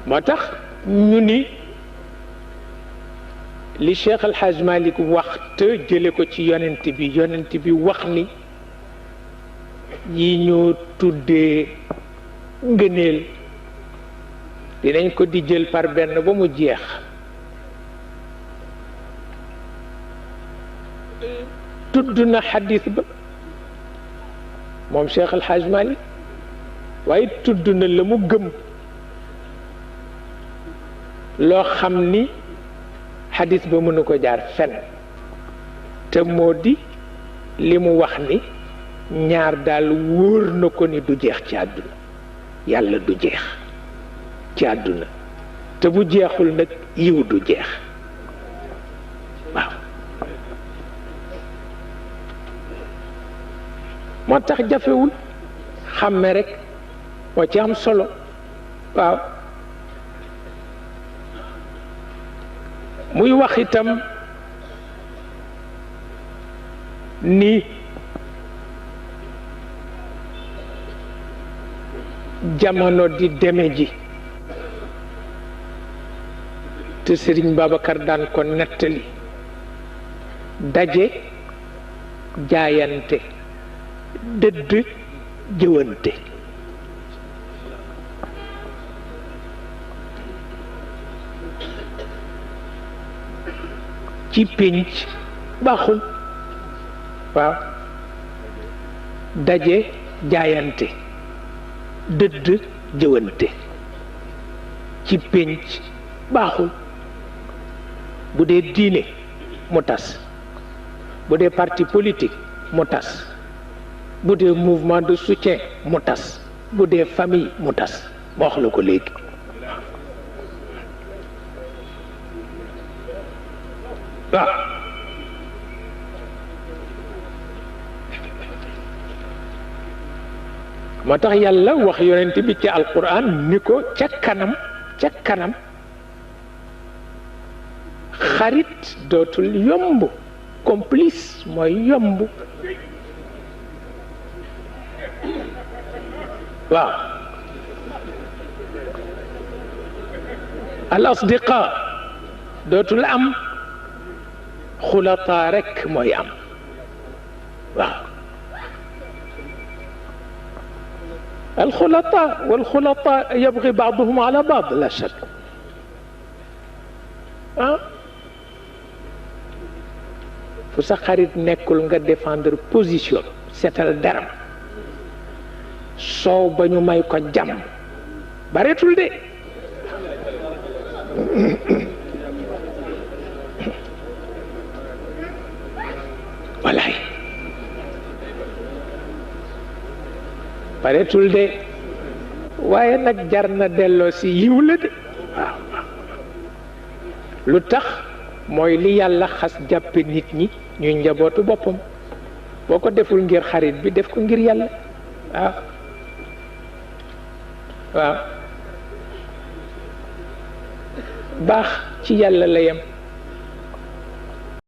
moo tax ñu ni li Cheikh El Hadj Malick wax te jële ko ci yonent bi wax ni yi ñu tuddee ngëneel dinañ ko di jël par benn ba mu jeex tudd na xadis ba moom Cheikh El Hadj Malick waaye tudd na la mu gëm loo xam ni xadis ba mënu ko jaar fenn te moo di li mu wax ni ñaar daal wóor na ko ni du jeex ci àdduna yàlla du jeex ci àdduna te bu jeexul nag yiw du jeex waaw moo tax jafewul xàmme rek moo ci am solo waaw muy wax itam ni jamono di deme ji te Sëriñ Babacar daan ko nettali daje jaayante dëdd jëwante ci pénc baaxul waaw daje jaayante dëdd jëwante ci pénc baaxul bu dee diine mu tas bu dee parti politique mu tas bu dee mouvement de soutien mu tas bu dee famille mu tas ma wax la ko léegi waaw moo tax yàlla wax yonent bi ci alquran ni ko ca kanam xarit dootul yomb complice mooy yomb waaw al asdiqa dootul am xulataa rekk mooy am waaw الخلطاء والخلطاء يبغي بعضهم على بعض لا شك fu sa xarit nekkul nga défendre position seetal deram soow ba ñu may ko jàmm bareetul de walaay bareetul de waaye nag jar na delloo si yiw la de waaw lu tax mooy li yàlla xas jàppe nit ñi ñuy njabootu boppam boo ko deful ngir xarit bi def ko ngir yàlla waaw waaw baax ci yàlla la yem